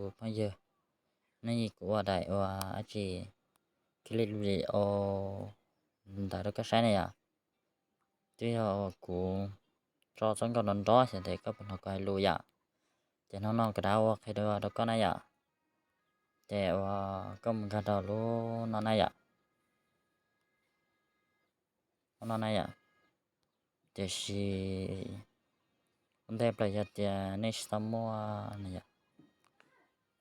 tus phooj ywg, nej kuv ua daim ua dab tsi, clip video ntawd rau koj saib na yom. Twb yog uas kuv tso txoj nkauj nrov nrov xyov tes koj puas hnov kuv hais lus yom. Ces hnub no kuv rov ua qhia dua rau koj na yom. Ces uas koj mus nkag rau lub no na yom. Lub no na yom. Tiam sis ua ntej plaws yog tias nej tsis tau muaj na yom,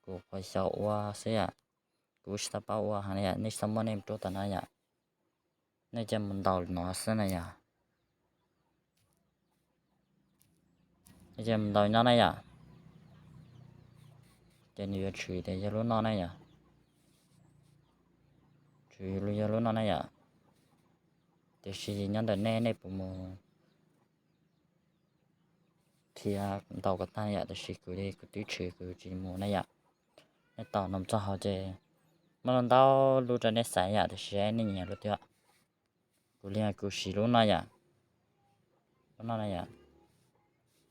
kuv qhuav xyaum ua xwb yom. Kuv tsis tau paub ua heev na yom, nej tsis tau muaj nej rub tom no yom. Nej cia mus ntaus no xwb na yom. Nej cia mus ntaus no na yom. Ces nws yuav tshwm tias yog lub no na yom. Tshwm yog lub no na yom. Tiam sis nyob ntawm nej, nej puas mus thiab ntaus kom tag na yom, tiam sis kuv li kuv twb tshwm kuv tsis mus na yom. Nej tos no txog hauv ces muaj lub ntau lub rau nej xaiv yom, tiam sis nej nyiam lub twg. Kuv li kuv siv lub no yom. Lub no na yom.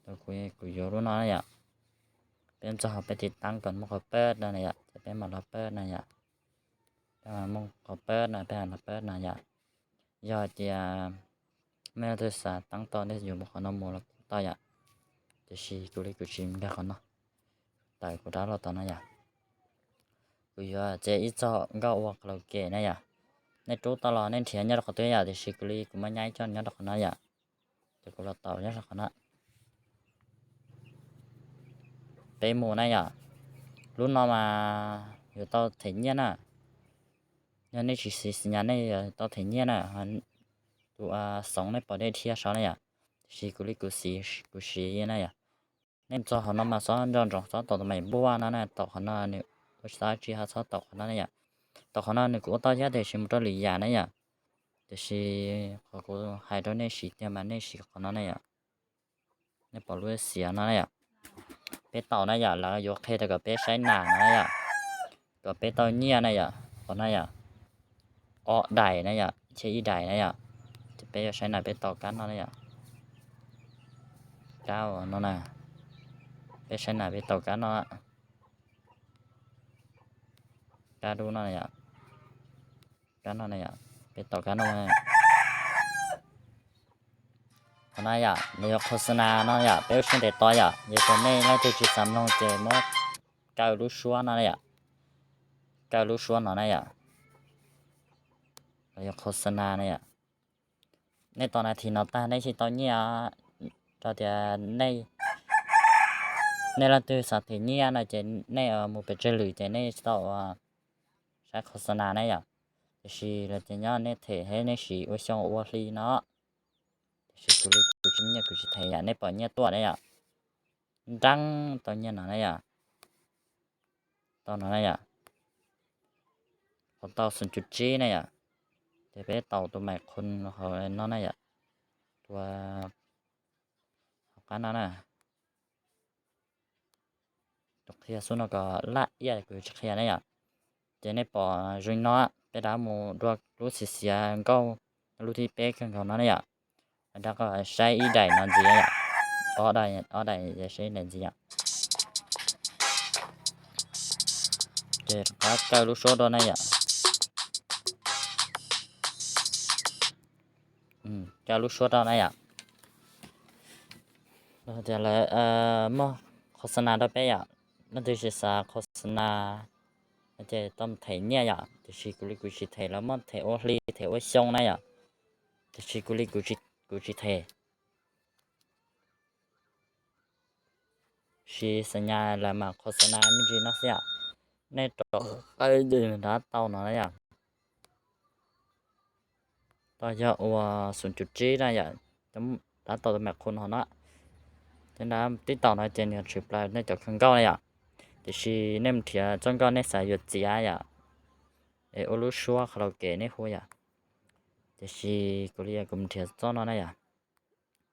Kuv, kuv yuav lub no na yom. Peb txog hauv peb tiv taab kom muaj qhov pab no na yom, ces peb mam los pab no yom. Peb mam muaj qhov pab no, peb mam los pab no yom. Yog hais tias nej leej twg xav taab tau nej yuav mus qhov no mus los kuj tau yom. Tiam sis kuv li kuv tsis nkag qhov no, tawm kuv rov los tom no yom. Kuv yuav txiav ib txoj nkauj ua karaoke na yom. Nej rub tau los nej nrhiav nyob rau qhov twg yom, tiam sis kuv li kuv muab nyab ib co nyob rau qhov no yom. Ces kuv los tau nyob rau qhov no. Peb mus na yom. Lub no mas yuav tau them nyiaj na. Yog nej tsis siv xi nyas nej yuav tau them nyiaj na. Tus xoov nej pom dej dhia saud na yom. Tiam sis kuv li kuv siv, kuv siv na yom. Nej txog hauv no mas xob nco ntsoov xob taus tus maim npuaj no na, taus qhov no nws ua tsis tau dab tsi, ho xob taus qhov no na yom. Taus qhov no nws kuj ua tau thiab tiam sis mus rau lwm yam na yom. Tiam sis qhov kuv hais rau nej siv tiag mas nej siv qhov no na yom. Nej pom lub xiav no na yom. Peb taus na yom, lawv yuav qhia rau kom peb saib nas no na yom. Kom peb tau nyiaj na yom, qhov no yom. Ob daim na yom, thiab ib daim na yom. Ces peb yuav saib nas peb taus kab no na yom. Kab no na. Peb saib nas peb taus kab no. Kab dub no yom. Kab no na yom. Peb taus kab no. Qhov no yom, nws yog khos nas no yom, peb ua siab ntev tos yom, yog tias nej leej twg tsis xav mloog ces muab kaw lub suab no na yom, kaw lub suab no na yom, los yog khos nas na yom. Nej tos nas this no tag nej thiaj tau nyiaj, rau tias nej, nej leej twg xav them nyiaj no ces nej mus pes tsawg lwm ces nej tsis tau saib khos nas na yom. Tiam sis los ces nyob nej them thiab nej siv ua xyoo ua hli no. Tiam sis kuv li kuv tsis muaj nyiaj kuv tsis them yom, nej pom nyiaj tuaj na yom. Nreeb tau nyiaj no na yom. Tau no na yom. Qhov tau xoom cum tsib na yom. Ces peb taus tus maim qhoo hauv no na yom. Tus hauv qab no na. Tus qhia xub no kom laj iaj kuv tsis qhia na yom. Ces nej pom zoo no, peb rov mus dua lub xiav xiav nkauj, lub thib peb kawg nkaus no na yom. Rov qab saib ib daim no ntxiv yom. Ob daim, ob daim saib ib daim ntxiv yom. Ces rov qab kaw lub suab dua na yom. Kaw lub suab rau na yom. Tias lawv muaj khos nas rau peb yom, leej twg tsis xav khos nas ces tau them nyiaj yom, tiam sis kuv li kuv tsis them, lawv muaj them ua hli them ua xyoo na yom, tiam sis kuv li kuv tsis them. Siv xi nyas lawv mam khos nas me ntsis no xwb yom. Nej rov qab nrov tau no na yom. Tau yog ua xoom cum tsib na yom, rov tau tus maim qhoo no no. Ces nrab tib taus no ces nws tshwm plaws nej cov kawg nkauj na yom. Tiam sis nej mus nrhiav txoj nkauj nej xav yuav txiav yom, es ua lub suab karaoke nej hu yom. Tiam sis kuv li kuv mus nrhiav txoj no na yom.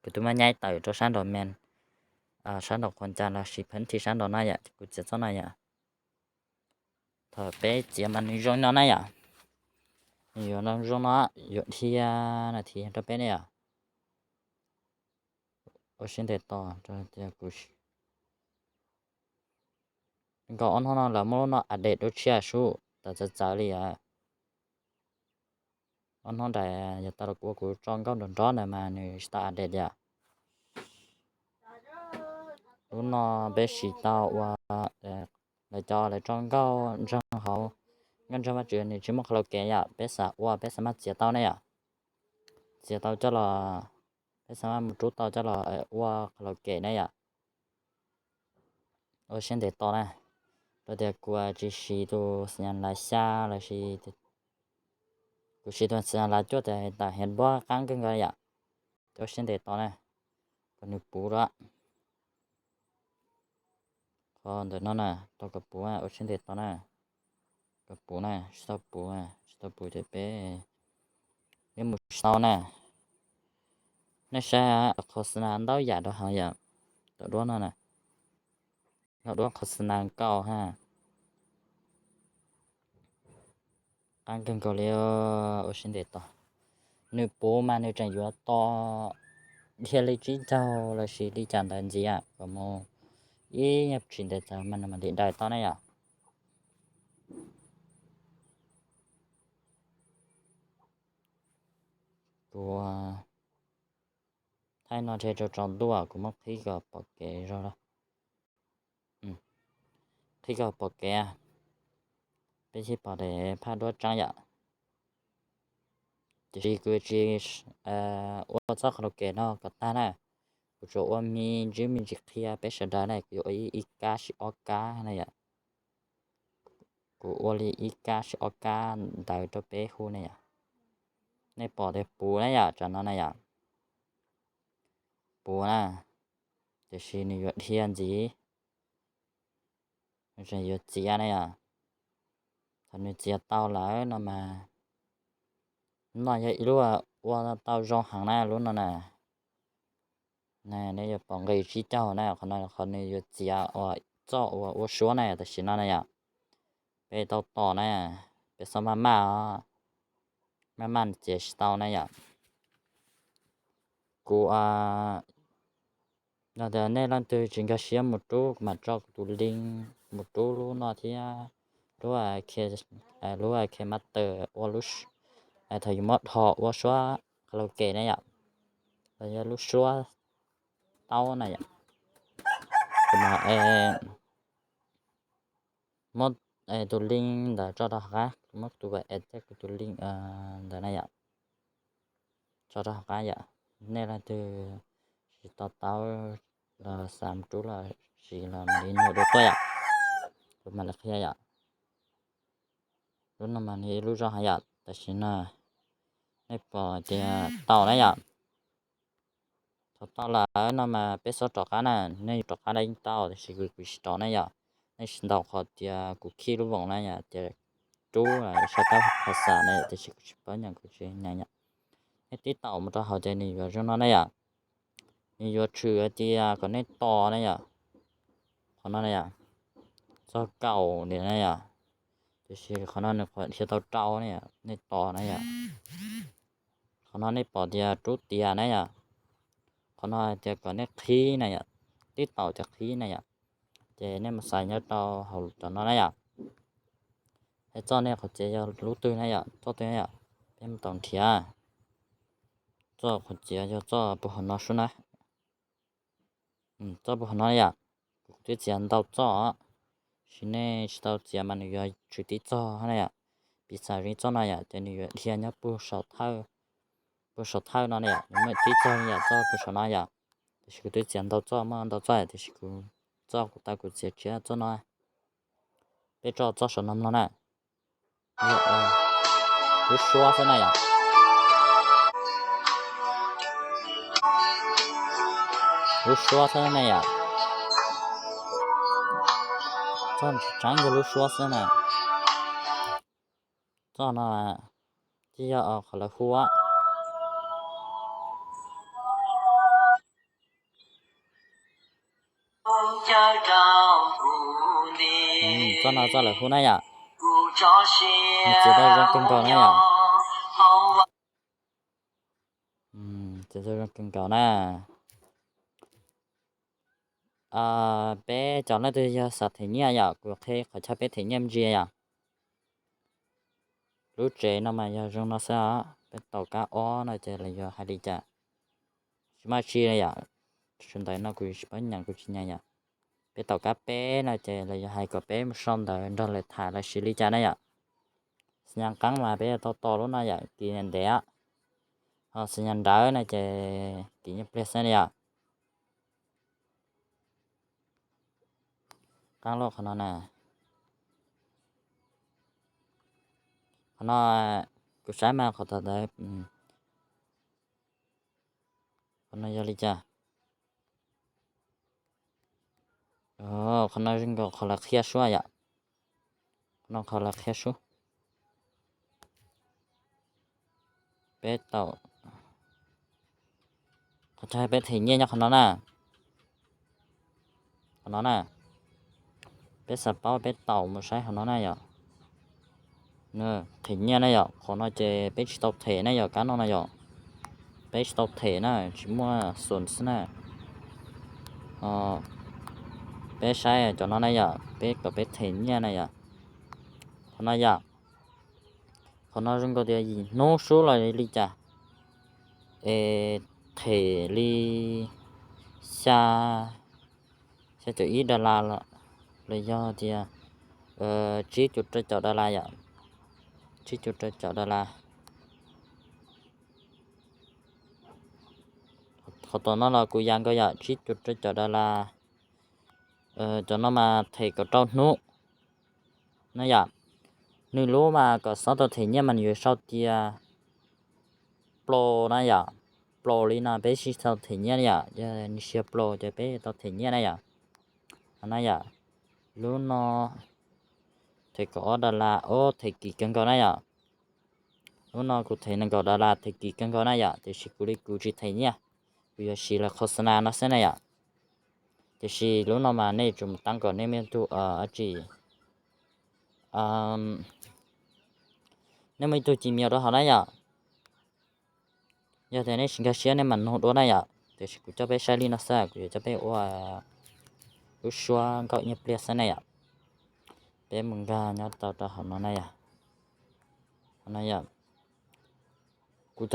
Kuv twb muab nyaib tawm rau sab nraud me, sab nraud qhuas cas los sis pheej thi sab nraud na yom, kuv txiav txoj no yom. Thaum peb txiav mas nws zoo no na yom, nws yuav zoo no, yuav dhia nas this rau peb ne yom. Ua siab ntev tos rau tias kuv Nkaus ob hnub no lawv muab lub no update dua tshiab sub, tawm txawv txawv li yom. Ob hnub nrad yog tau los ua kuv tso nkauj nrov nrov ntawd mas nws tsis tau update yom. Lub no peb siv tau ua, lawv cov lawv tso nkauj ntseeg hauv, nkauj ntseeg Vajtswv nws tsis muaj qhov laus kev yom, peb xav ua peb xav maj txiav tau ne yom. Txiav tau coj los, peb xav maj mus rub tau coj los ua qhov laus kev ne yom. Ua siab ntev tos na, rau tias kuv tsis siv tus xas nyas lav xya lossis kuv siv tus xas nyas lav cuaj tias tam hiav npuab qab kawg nkaus yom. Ua siab ntev tos na, kom nws puv lawm. Qhov ntawm no na, tau kom puv, ua siab ntev tos na, kom puv na, tsis tau puv, tsis tau puv ces peb, peb mus tsis tau na. Nej saib, qhov xas nyas ntau yam rau heev yom, tom duab no na, tom duab qhov xas nyas nkauj ha. Qab kawg nkaus li, ua siab ntev tos. Nws puv mas nws tseem yuav tos dhia li tsib caug lossis li cas ntawd ntxiv kom mus ib nyuag tsis ntev txawv mas nws mam li dai tau ne yom. Kuv thaij no ntshe tsaus tsaus ntuj, kuv muab qhib kom pom kev zog lawm. Qhib kom pom kev, peb thiaj pom daim phaj duab tseeb yom. Tiam sis kuv tsis ua txoj qhov laus kev no kom tag na, kuv tsuas ua me ntsis me ntsis qhia peb sawv daws na, kuv yuav ua ib kab sis ob kab na yom. Kuv ua li ib kab sis ob kab ntawd rau peb hu na yom. Nej pom tias puv na yom, tsam no na yom. Puv na, tiam sis nws yuav dhia ntxiv, nws tseem yuav txiav na yom. Thaum nws txiav tau lawm no mas, no yog ib lub ua tau zoo heev na lub no na. Nej yuav pom nqis tsib caug na, qhov no qhov nws yuav txiav uas txoj uas ua suab na tam sim no na yom. Peb tau tos na, peb txhob maj maj os, maj maj txiav tsis tau na yom. Kuv, yog tias nej leej twg tsis nkag siab mus rub, kuv mam tso kuv tus link mus rub lub no thiab, lub, lub KineMaster ua, thaum yus muab dhos ua suab karaoke na yom, los yog lub suab taub na yom. Kuv mam muab tus link ntawd tso rau hauv qab, kuv muab tus, kuv tus link ntawd na yom, tso rau hauv qab yom. Nej leej twg tsis to taub los xav mus rub los sis los mam li nug dua tuaj yom. Kuv mam li qhia yom. Lub no mas nws ib lub zoo heev yom, tam sim no nej pom tias tau na yom. Thaum tau lawm no mas peb txhob rov qab na, nej yuav rov qab los yeej tau, tiam sis kuv tsis rov na yom. Nej tsis ntaus qhov tias kuv khij lub voos na yom, tias rub sab kab phas xas na yom, tiam sis kuv tsis paub nyeem, kuv tsis nyeem yom. Nej tib taum mus rau hauv ces nws yuav zoo no na yom. Nws yuav tshwm hais tias kom nej tos na yom. Qhov no na yom, txog kaum ni na yom. Tiam sis qhov no nws qhuav dhia tau rau na yom, nej tos na yom. Qhov no nej pom tias rub tiav na yom. Qhov no hais tias kom nej qhib na yom, tib taum ces qhib na yom. Ces nej mus xaiv nyob rau hauv cov no na yom. Hais txoj nej qhov txiav yog lub twg na yom, txoj twg na yom, peb mus tau nrhiav. Txoj qhov txiav yog txoj puag hauv no sub na. Txoj puag hauv no yom, kuv twb txiav ntau txoj, sis nej tsis tau txiav mas nws yuav tshwm tib txoj na yom. Piv xam zoo txoj no yom, ces nws yuav dhia nyob puag saum thawj, puag saum thawj no na yom, nws muaj tib txoj yom, txoj puag saum no yom. Tiam sis kuv twb txiav ntau txoj, muaj ntau txoj, tiam sis kuv, txoj kuv tau kuv txiav tshiab txoj no. Peb tso txoj saum no mloog na. Lub suab xwb na yom. Lub suab xwb na yom. Txoj tseem yog lub suab xwb na. Txoj no twb yog qhov lawv hu. Txoj no txoj lawv hu na yom. Nws txiav tau zoo kawg nkaus na yom. Txiav tau zoo kawg nkaus na. Peb cov leej twg yog xav them nyiaj yom, kuv qhia qhov chaw peb them nyiaj me ntsis yom. Lub tsev no mas yog zoo no xwb os, peb taus kab ob no ces lawv yuav hais li cas, tsis muaj tsi li yom. Sawv ntawm no kuv tsis paub nyeem, kuv tsis nyeem yom. Peb taus kab peb no ces lawv yuav hais kom peb mus sau ntawv nrog lawv tham los sis li cas na yom. Xi nyas qeeb mas peb yuav tau tos lub no yom, kis ntev, ho xi nyas nrawv no ces kis nyiaj pliag xwb na yom. Qeeb lub qhov no na. Qhov no kuv saib mas qhov tom ntawd, qhov no yog li cas? Qhov no zoo nkaus qhov lawv qhia sub yom. Qhov no qhov lawv qhia sub. Peb taus, qhov chaw peb them nyiaj nyob qhov no na. Qhov no na, peb xav paub peb taus mus saib qhov no na yom. Them nyiaj na yom, qhov no ces peb tsis tau them na yom, kab no na yom. Peb tsis tau them na, tsis muaj xoom xwb na. Peb saib cov no na yom, peb kom peb them nyiaj na yom. Qhov no yom, qhov no zoo nkaus tias yim hnub sub los li cas, es them li xya, xya caum ib dollar los yog tias tsib cuv rau caum dollar yom, tsib cuv rau caum dollar. Qhov tom no los kuv yam nkaus yom, tsib cuv rau caum dollar. Cov no mas them kaum rau hnub na yom. Nws lub mas kom xob tau them nyiaj mas nws yuav sau tias plaus na yom, plaus li no peb thiaj tau them nyiaj na yom, yog nws tsis yog plaus ces peb tsis tau them nyiaj na yom. Qhov na yom, lub no them kaum ob dollar, ob them kim kawg nkaus na yom. Lub no kuv them nees nkaum dollar, them kim kawg nkaus na yom, tiam sis kuv li kuv tsis them nyiaj, kuv yuav siv lawv qhov xas nas no xwb na yom. Tiam sis lub no mas nej tsum tab kom nej muaj ib tug, tsis, nej muaj ib tug Gmail rau hauv na yom. Yog tias nej tsis nkag siab nej mam nug dua na yom, tiam sis kuv coj peb saib li no xwb, kuv yuav coj peb ua lub suab nkauj nyiaj pliag xwb na yom. Peb mus nkag nyob tau rau hauv no na yom. Kuv,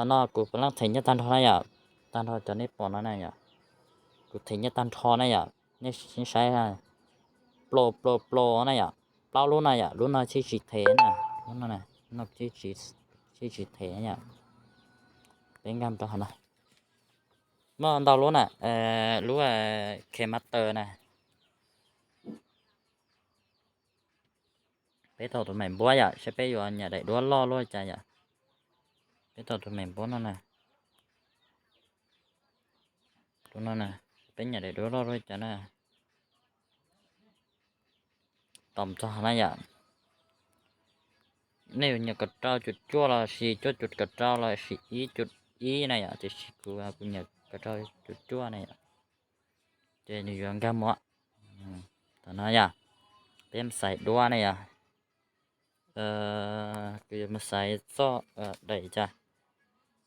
no kuv puav leej them nyiaj tag nrho na yom, tag nrho cov nej pom no na yom. Kuv them nyiaj tag nrho na yom, nej saib, plaub plaub plaub na yom, plaub lub na yom, lub no thiaj tsis them na, lub no, lub no thiaj tsis them yom. Peb nkag rau hauv no, muaj ntau lub na, lub KineMaster na. Peb tau tus maim npuab yom, saib peb yuav nyam daim duab loj luaj cas yom. Peb tau tus maim npuab no na, tus no na, peb nyam daim duab loj luaj cas na. Tom txog na yom, nej yuav nyam kaum rau cuv cuaj los sis cuaj cuv kaum rau los sis ib cuv ib na yom, tiam sis kuv, kuv nyam kaum rau cuv cuaj na yom. Ces nws yuav nkag mus. Tam no yom, peb mus xaiv duab na yom. Kuv yuav mus xaiv txoj daim cas,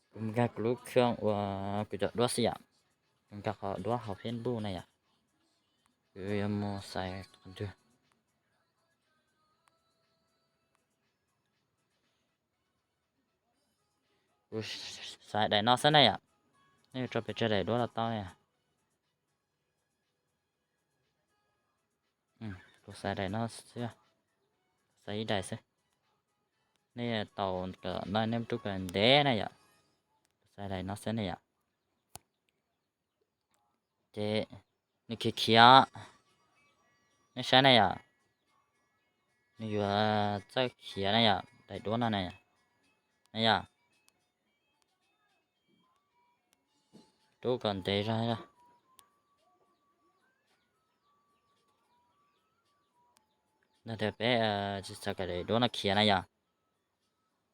kuv mus nkag kuv lub khw uas kuv cov duab xwb yom. Kuv nkag qhov duab hauv Facebook na yom. Kuv yuav mus xaiv qhov twg. Kuv xaiv daim no xwb na yom. Nej yuav rau pes tsawg daim duab los tau na yom. Kuv xaiv daim no xwb, xaiv ib daim xwb. Nej tau kom no nej rub kom ntev na yom. Kuv xaiv daim no xwb na yom. Ces nws khiav khiav, nej saib na yom. Nws yuav txawj khiav na yom, daim duab no na. Na yom, rub kom ntev zog. Ntawd tias peb tsis xav kom daim duab no khiav na yom.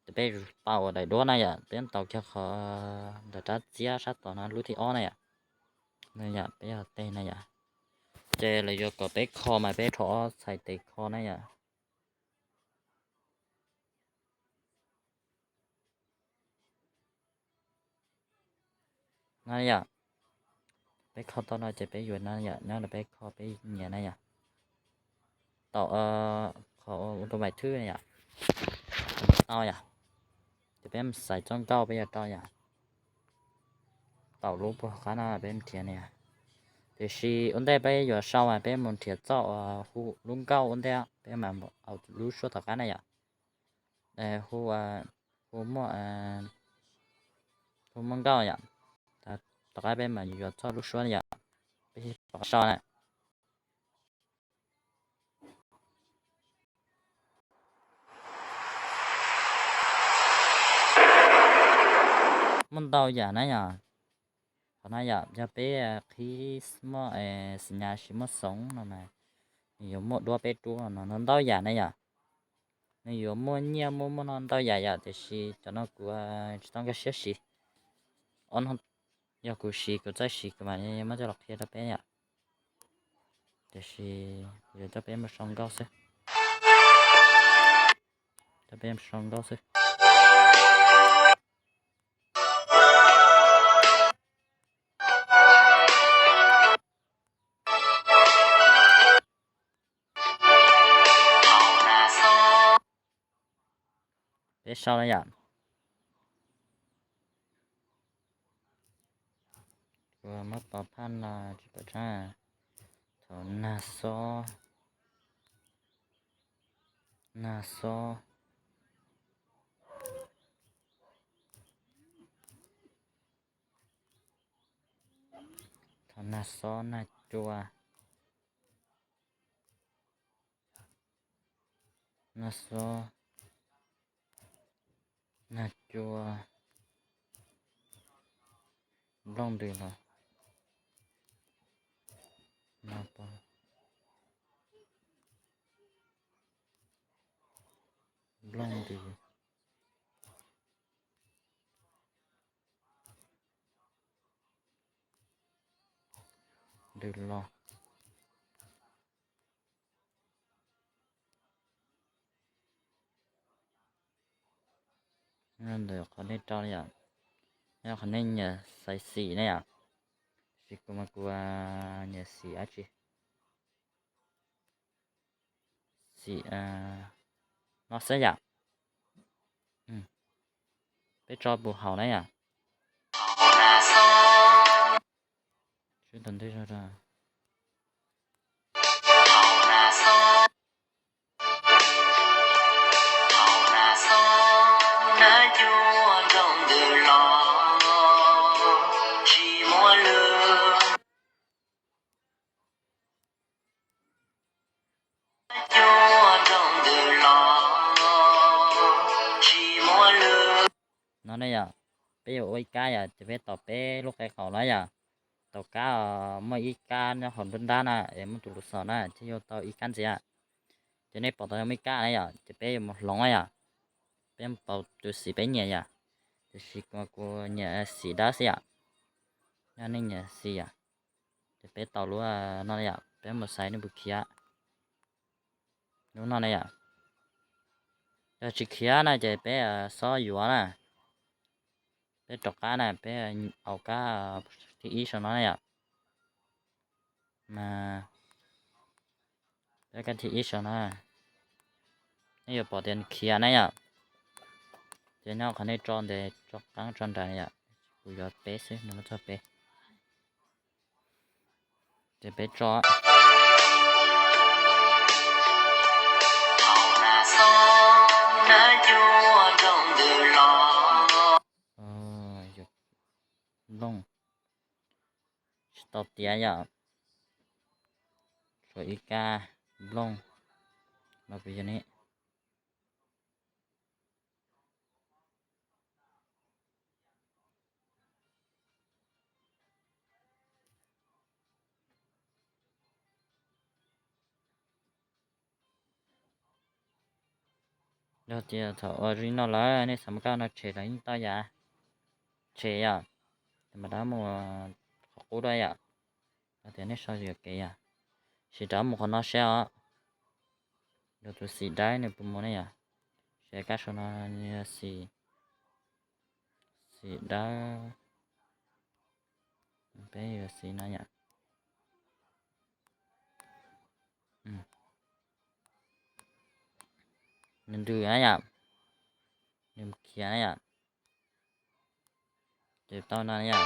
Ces peb tau ua daim duab na yom, peb ntaus kiag qhov ntawm rab txiab sab tod no lub thib ob na yom. Na yom, peb yog teg na yom. Ces lawv yuav kom peb kho mas peb rho ob txhais tes kho na yom. Na yom, Peb kho tau no ces peb yuav no yom, nyob rau peb kho peb nyiam na yom. Taum qhov ua tus maim thwb na yom, tau yom. Ces peb mus xaiv txoj nkauj peb yuav rau yom. Taum lub puag qab no peb mus nrhiav na yom. Tiam sis ua ntej peb yuav sau mas peb mus nrhiav txoj uas hu lub nkauj ua ntej, peb mam mus au lub suab tom qab na yom. Hu, hu muaj, hu muaj nkauj yom. Tom qab peb mam yuav txoj lub suab na yom. Peb sau na. Muaj ntau yam na yom. Qhov no yom, yog peb qhib muaj xi nyas tsis muaj xoov no mas nws yuav muaj duab peb rub no ntau yam na yom. Nws yuav muaj nyiaj muaj muaj no ntau yam yom, tiam sis cov no kuv tsis tau nkag siab siv. Yog kuv siv kuv txawj siv kuv mam muab coj los qhia rau peb yom. Tiam sis kuv yuav coj peb mus sau nkauj xwb. Coj peb mus sau nkauj xwb. Peb sau na yom. Kuv muab tos phaj no tsis pom tseeb. Thaum nag xob, nag xob, thaum nag xob nag cua, nag xob, nag cua, nplooj ntws los, nplooj ntws, ntws los. Ntawm qhov nej rau yom, yog qhov nej nyiam xaiv xim na yom, tiam sis kuv mas kuv nyiam xim dab tsi, xim no xwb yom. Peb tso puv hauv na yom. No ne yom, peb yuav ua ib kab yom, ces peb taus peb lub qe qaum na yom. Taus kab muaj ib kab nyob hauv nruab nrab na, es muaj tus lus xom na, thiaj yuav tau ib kab ntxiv. Ces nej pom tau muaj ib kab na yom, ces peb yuav mus hloov na yom. Peb mus pauv tus xim peb nyiam yom, tiam sis kuv nyiam xim dawb xwb yom. Yog nej nyiam xim yom, ces peb taus lub no yom, peb mus xaiv nej puas khiav. Lub no ne yom, yog tsis khiav na ces peb xob yuav na. Peb rov qab na, peb aus kab thib ib saum no na yom. Mas peb kab thib ib saum no, nej yuav pom tias nws khiav na yom. Ces nyob qhov nej tso ntes tso qeeb tso nraim yom, kuv yuav peb xwb, nws muab txog peb. Ces peb tso nplooj tsis tau tiav yom, tshuav ib kab nplooj los puas yog ne. Yog tias thaum ua zoo li no lawm nej xav muab kab no tshem los yeej tau yom. Tshem yom, mas rov mus qhov qub dua yom. Yog tias nej sau yuam kev yom, sim rov mus qhov no seb os. Yuav tus xim dawb nws puas mus ne yom. Seb kab saum no yog xim, xim dawb, peb yuav xim no yom. nws ntws na yom, nws khiav na yom, ces tau no na yom.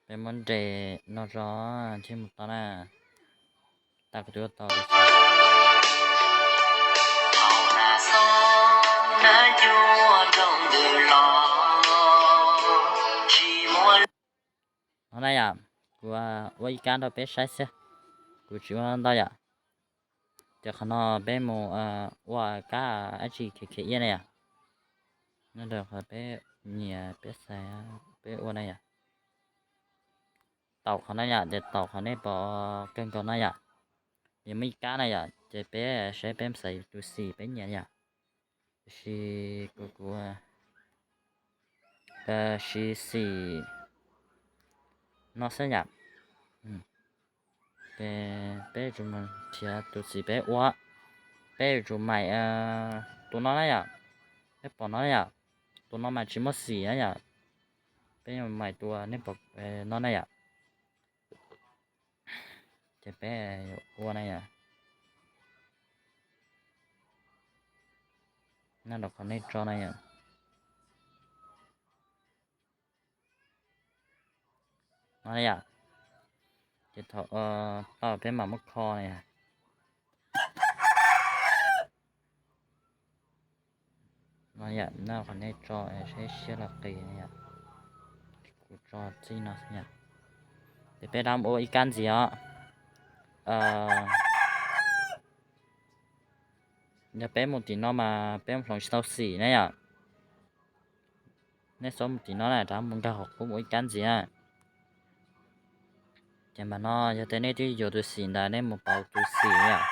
Peb muab nres no tso, ntshe mus tau na. Tau kuv twb ua tau. No na yom, kuv ua ib kab rau peb saib xwb, kuv tsis ua ntau yom. Ces qhov no peb mus ua kab dab tsi khiav khiav iab na yom. Nyob rau qhov peb nyiam peb xaiv peb ua na yom. Taum qhov no yom, ces taum qhov nej pom kawg nkaus no yom. Ces muaj ib kab na yom, ces peb saib peb xaiv tus xim peb nyiam yom. Tiam sis kuv kuv siv xim no xwb yom. Ces peb yuav tsum mus nrhiav tus xim peb ua, peb yuav tsum maim tus no na yom. Peb pom no na yom, tus no mas tsis muaj xim na yom. Peb yuav maim tus nej pom no na yom. Ces peb yuav ua na yom. Nyob rau qhov nej tso na yom. No na yom. Ces thaum tau peb mam muab kho na yom. No yom, nyob qhov nej tso saib siab los qis na yom. Kuv tso txij no xwb yom. Ces peb rov ua ib kab ntxiv os. Yog peb mus tim no mas peb mus hloov tsis tau xim na yom. Nej xob mus tim no na, rov mus nkag hauv qub ua ib kab ntxiv na. Ces npam no yog tias nej twb yuav tus xim ntawd nej mus pauv tus xim yom.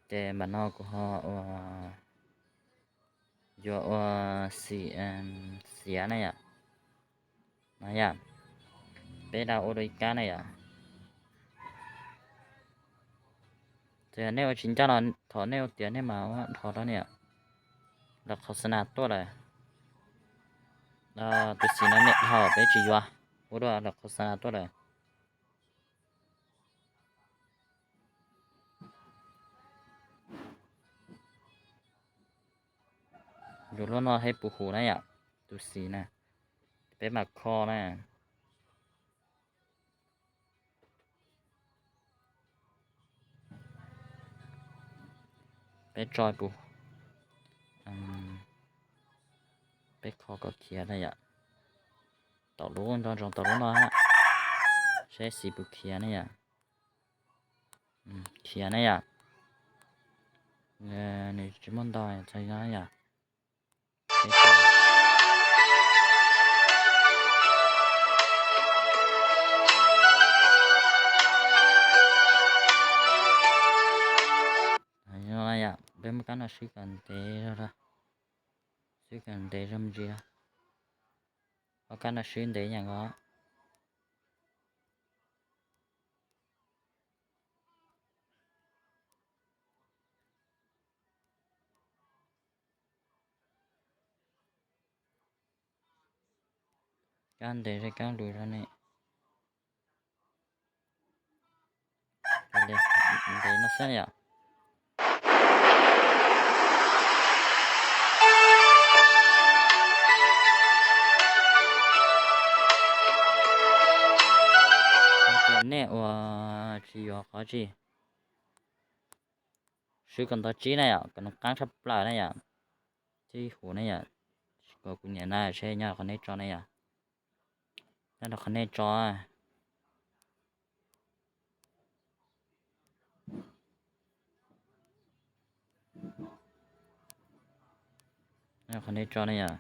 Ces npam no kuv ho ua, yuav ua xim xiav na yom. No yom, peb rov ua dua ib kab na yom. Ces nej ua tsis ncaj los thov nej ua tiav nej mam ua dhos rau na yom. Lawv qhov xav nas tuaj lawm, tus xim no niam dhau peb tsis yuav, ua dua lawv qhov xav nas tuaj lawm. Yuav lub no thiab puv huv na yom, tus xim na, peb mam kho na. Peb tso puv, peb kho kom khiav na yom. Tau lub nrog ntsoov tau lub no, saib xim puas khiav na yom. Khiav na yom. Nws tsis muaj ntau txog no yom. Peb muab kab no swb kom ntev zog, swb kom ntev zog me ntsis, muab kab no swb ntev yam nkaus. Kab ntev zog kab lus zog ne. Ntev no xwb yom. Ces nej ua tsis yuav qhov tsis, swb kom ntau tsib na yom, kom nws qab tshaj plaws na yom. Tsib huv na yom, kom kuv nyiam na, seb nyob qhov nej tso na yom. Nyob rau qhov nej tso. Qhov nej tso ne yom.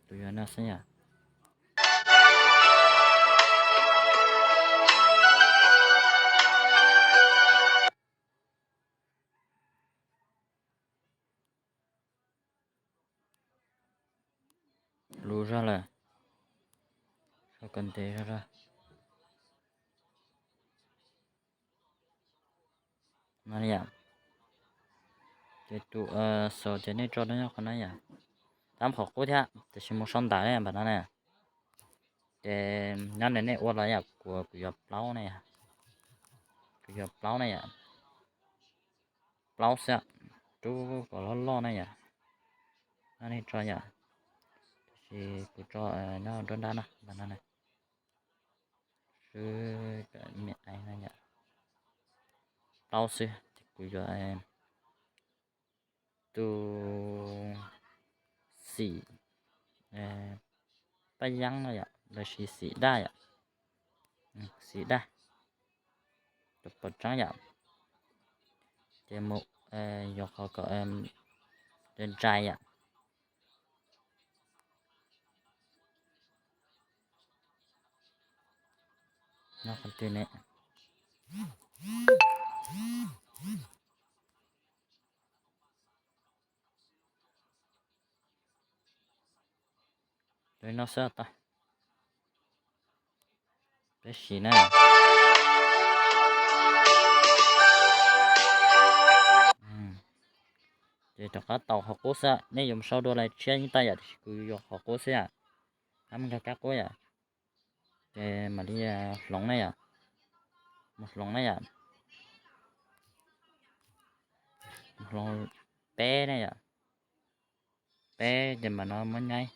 Tus yuav no xwb yom. Lus zog lawm, sau kom ntev zog zog. No yom, Ces tus xaus ces nej tso rau nyob qhov no yom. Tab qhov qub thiab tiam sis mus sau ntawv na yom, npam no na. Ces nyob ntawm nej ua los yom, kuv, kuv yuav plaub na yom. Kuv yuav plaub na yom. Plaub xwb, rub kom loj loj na yom. Nyob nej tso yom. Tiam sis kuv tso nyob nruab nrab no, npam no na. Swb me aiv no yom. Plaub xwb ces kuv yuav tus xim paj yeeb no yom, los sis xim daj yom. Xim daj, tus pom tseeb yom. Ces mus yuav qhov kom ntsais yom. Nyob qhov twg ne? Tus no xwb tau. Peb sim na. Ces rov qab tau qhov qub xwb, nej yuav mus sau dua lais tshiab yeej tau yom, tiam sis kuv yuav qhov qub xwb yom. Rov mus nkag kab qub yom. Ces mam li hloov na yom. Mus hloov na yom. Hloov peb na yom. Peb ces mam no muab nyaib,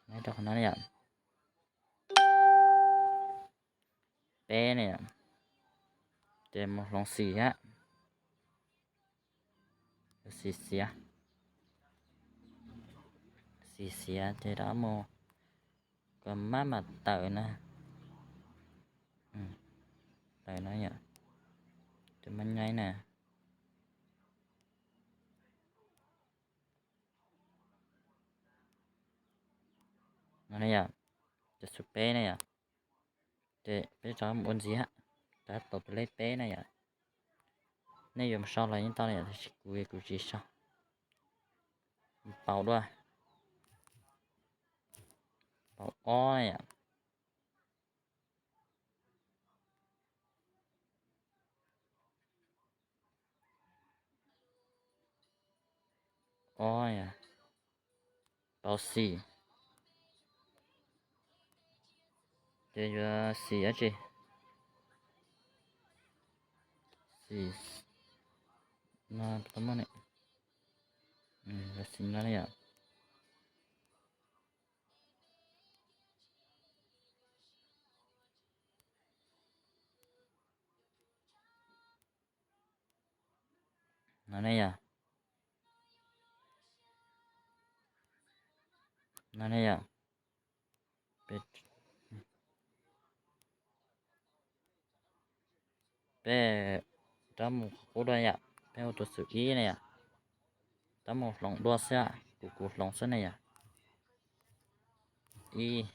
nyaib rau qhov no na yom. Peb na yom. Ces mus hloov xim thiab. Xim xiav, xim xiav ces rov mus kom maj mam tawm na. Tawm no yom. Ces muab nyaib na. No ne yom, ces xub peb na yom. Ces peb rov mus ua ntxiv, rov tau tus lej peb na yom. Nej yuav mus sau los yeej tau na yom, tab sis kuv, kuv tsis sau. Paus dua, paus ob na yom. Ob yom, paus xis, ces yuav xis dab tsi? Xis no tau muaj ne, yuav xis no na yom. No ne yom, no ne yom, peb rov mus qhov qub dua yom, peb ua tus xwm ib na yom, rov mus hloov dua xwb, kuv, kuv hloov xwb na yom. Ib,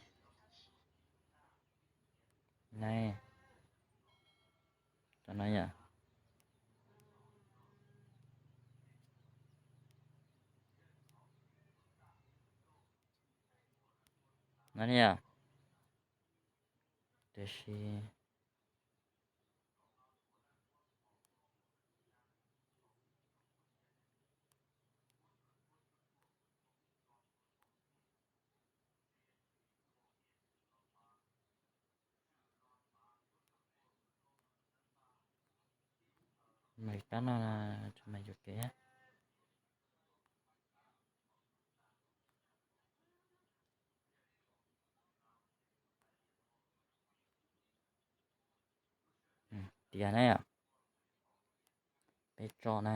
na, no yom. No yom, tiam sis Mas kab no tso mas yuam kev. Tias na yom, peb tso na.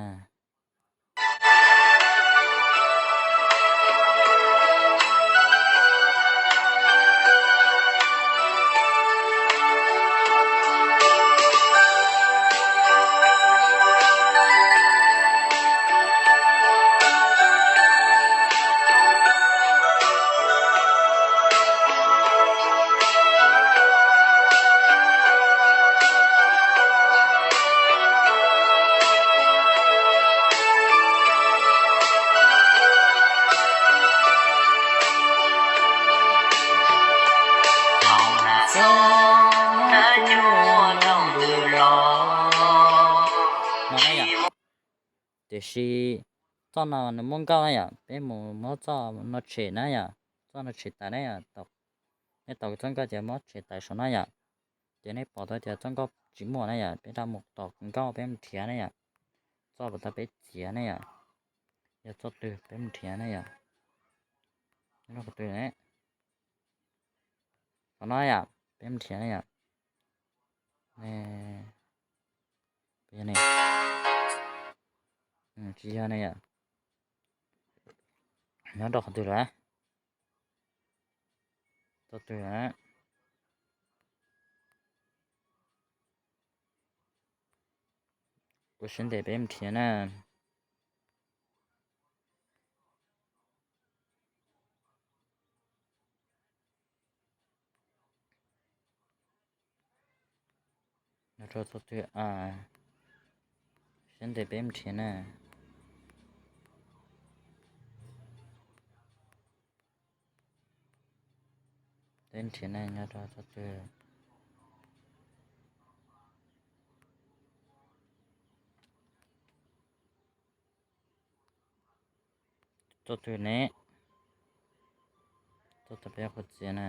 Tiam sis txoj no nws muaj nkauj na yom, peb mus muab txoj no tshem na yom, txoj no tshem tawm na yom. Nej tos txoj nkauj ces muab tshem tawm saum no yom. Ces nej pom tau tias txoj nkauj tsis muaj na yom, peb rov mus tos nkauj peb mus nrhiav na yom. Txoj uas tau peb txiav na yom, yog txoj twg peb mus nrhiav na yom. Qhov no yom, peb mus nrhiav na yom. Tsis yog ne yom. Nyob rau qhov twg lawm? Txoj twg lawm? Ua siab ntev peb mus nrhiav na. Nyob rau txoj twg? Siab ntev peb mus nrhiav na. Peb nrhiav na, nyob rau txoj twg? Txoj twg ne? Txoj twg peb qhuav txiav na?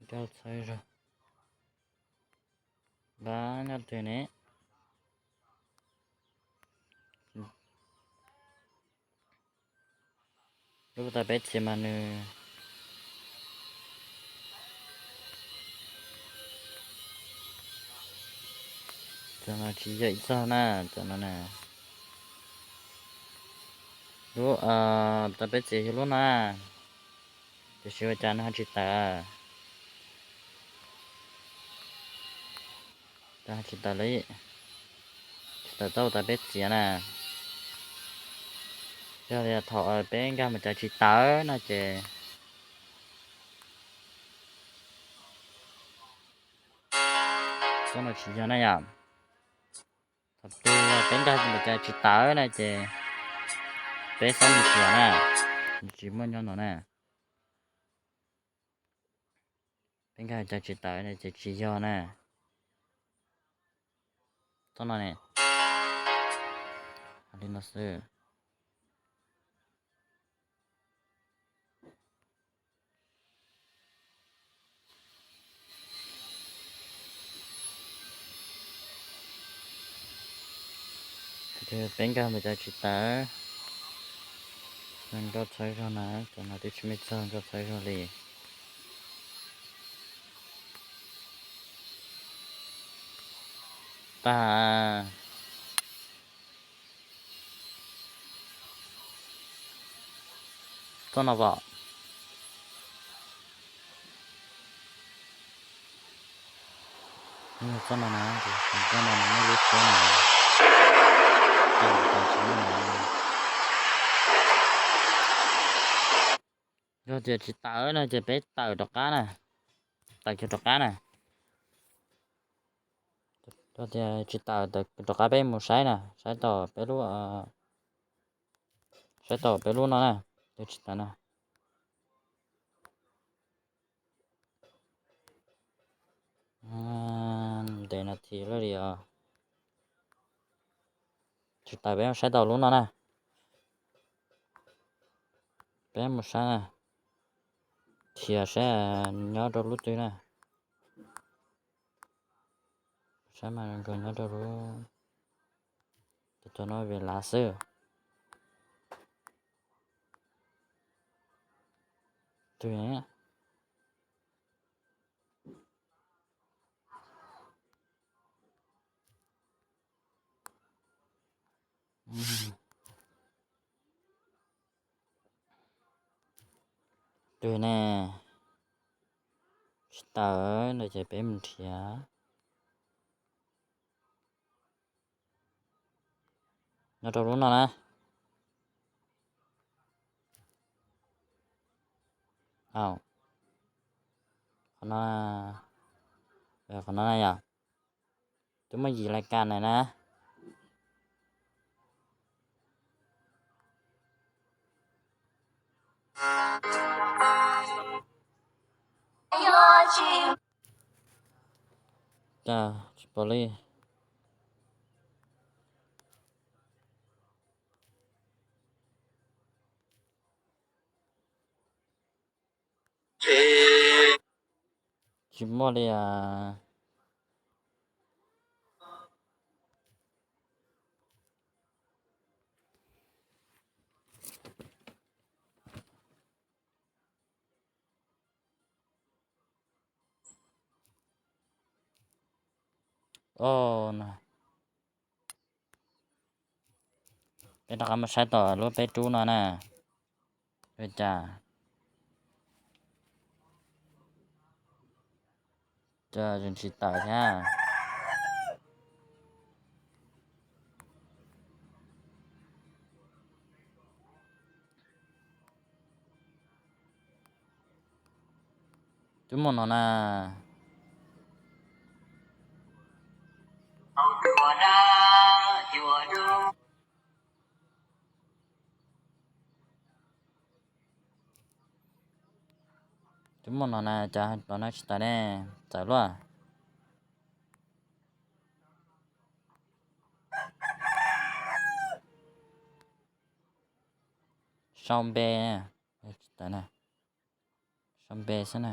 Nkauj txhawb zog, npab nyob twg ne? Lub tau peb txiav mas nws, cov no tsis yog ib txoj na, cov no na. Lub tau peb txiav yog lub no, tiam sis ua cas nws ho tsis tawm? Tsis tawm li, tsis tawm txoj uas tau peb txiav na. Yog tias thaum peb nkag mus cov tsis tawm no ces txoj no tsis yog na yom. Thaum twg peb nkag mus cov tsis tawm na ces peb xob mus nrhiav na, tsis muaj nyob no na. Peb nkag cov tsis tawm na ces tsis yog na. Txoj no ne, li no xwb. Peb nkag mus cov tsis tawm, nkauj txhawb zog na, cov no twb tsis muaj ib txoj nkauj txhawb zog li. Tag. Txoj no pom. Txoj no na, txoj no nws muaj lub suab no. Yog tias tsis tawm no ces peb tawm rov qab na, tawm kiag rov qab na. Yog tias tsis tawm, tawm rov qab peb mus saib na, saib tau peb lub, saib tau peb lub no na, yog tsis tawm na. Ntev no thiab li os. Tsis tawm peb mus saib tau lub no na. Peb mus saib na, thiab saib nyob rau lub twg na. Saib mas nrog nyob rau lub, tus no vim lav xwb. Twg ne? Twg ne? Tsis tawm no ces peb mus nrhiav. Nyob rau lub no na. Au, Qhov no, qhov no na yom, twb muaj yim lais kas na na. Tsis pom li. Tsis muaj li as. Os, peb rov qab mus saib tom lub peb rub no na. Ua cas tsis tawm thiab. Twb muaj no na. Twb muaj no na, cas los no tsis tawm ne? Tawm luaj. Sau npe, tsis tawm na. Sau npe xwb na.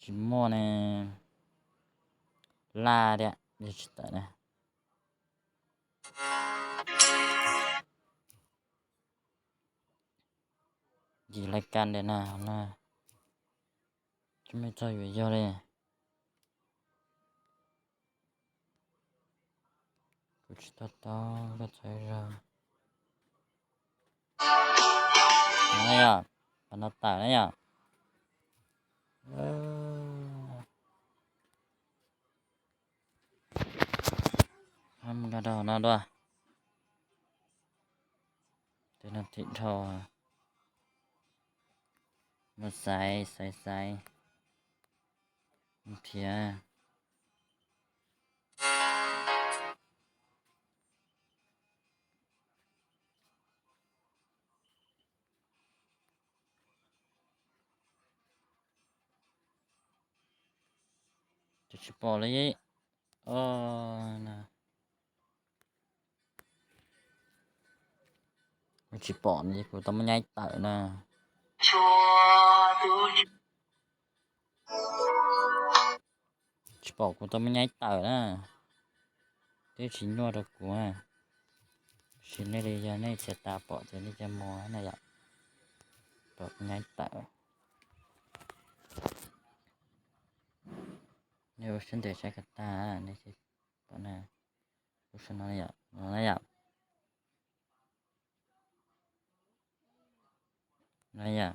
Tsis muaj ne. Laj tiag, tsis tawm na. Yim lais kas ntawm na, tsis muaj txog yuav yog li. Kuv tsis tau tau koj txhais zog. No yom, qhov no tawm na yom. Mus nqa rau hauv no dua. Tej no thim dhau. Mus xaiv xaiv xaiv. Mus nrhiav. Ces tsis pom li. Tsis pom li, kuv tau muab nyaib tawm na. Tsis pom, kuv tau muab nyaib tawm na. Twb tsis nyuaj rau kuv. Sim nej li yog nej txiav tas pom ces nej cia mus na yom. Pom kuv nyaib tawm. Nej ua siab ntev saib kom tag, nej pom na. Lub sij no yom, no yom. No yom.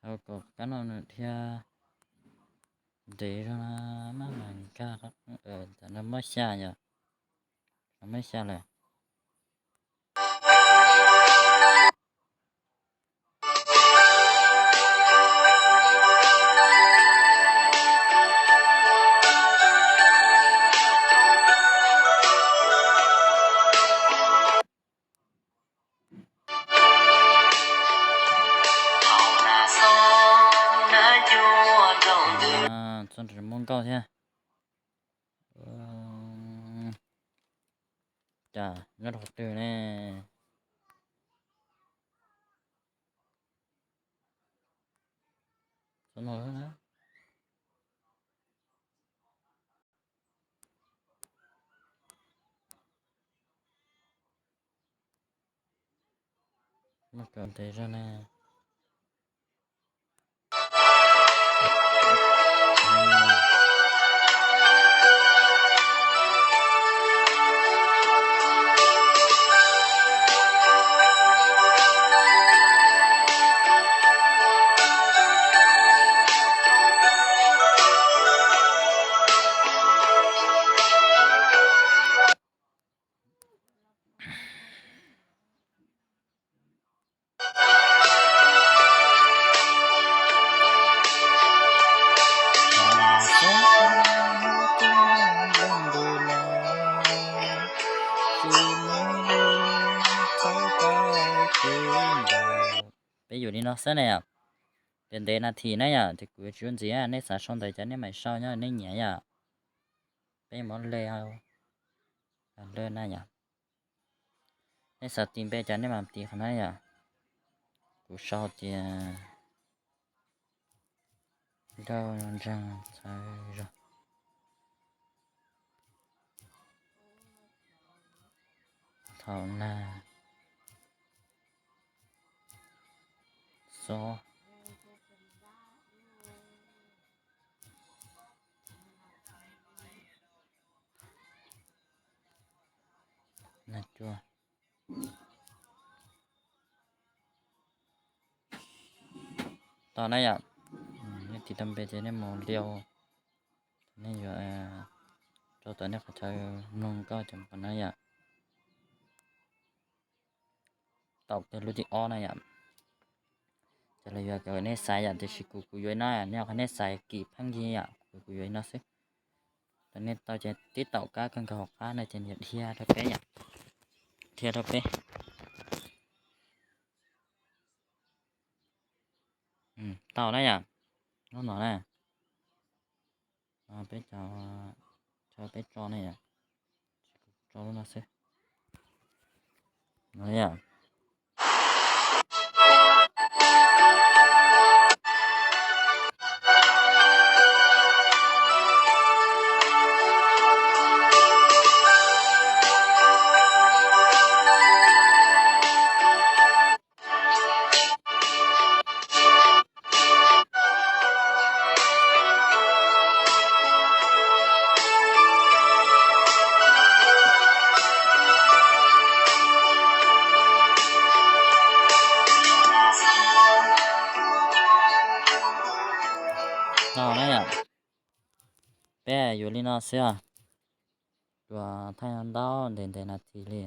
Thaum kom kab no nws dhia ntev zog na, maj mam nkag, tam no muab xya yom, muab xya lawm. Txog nrad muaj nkauj thiab. Cas nyob rau qhov twg ne? Txog no na. Muaj kawm ntev zog ne. Peb yuav li no xwb na yom. Ntev ntev nas this na yom, ces kuv yuav tsis ua ntxiv, nej xav sau ntawv ces nej mam sau nyob nej nyiam yom. Peb muab le, le na yom. Nej xav tis npe ces nej mam tis qhov na yom. Kuv sau tias Nkauj Ntseeg Txhawv Zog. Thaum nag xob nag cua. Tau na yom. Nej tis tau npe ces nej mus liu, nej yuav rau tom nej qhov chaw mloog nkauj cov npam na yom. Tau kiag lub thib ob na yom. Ces lawv yuav kom nej xaiv yom, tiam sis kuv kuv yuav no, nej qhov nej xaiv kim pheej yig yom, kuv kuv yuav no xwb. Tau nej tau ces tib taum kab kawg nkaus hauv qab no ces nws dhia rau peb yom. Dhia rau peb. Tau na yom. Lub no na. Peb cov, peb tso ne yom. Tso lub no xwb. No yom. Tau na yom. Peb yuav li no xwb os. Tsuas thaij ntau ntev ntev nas this li.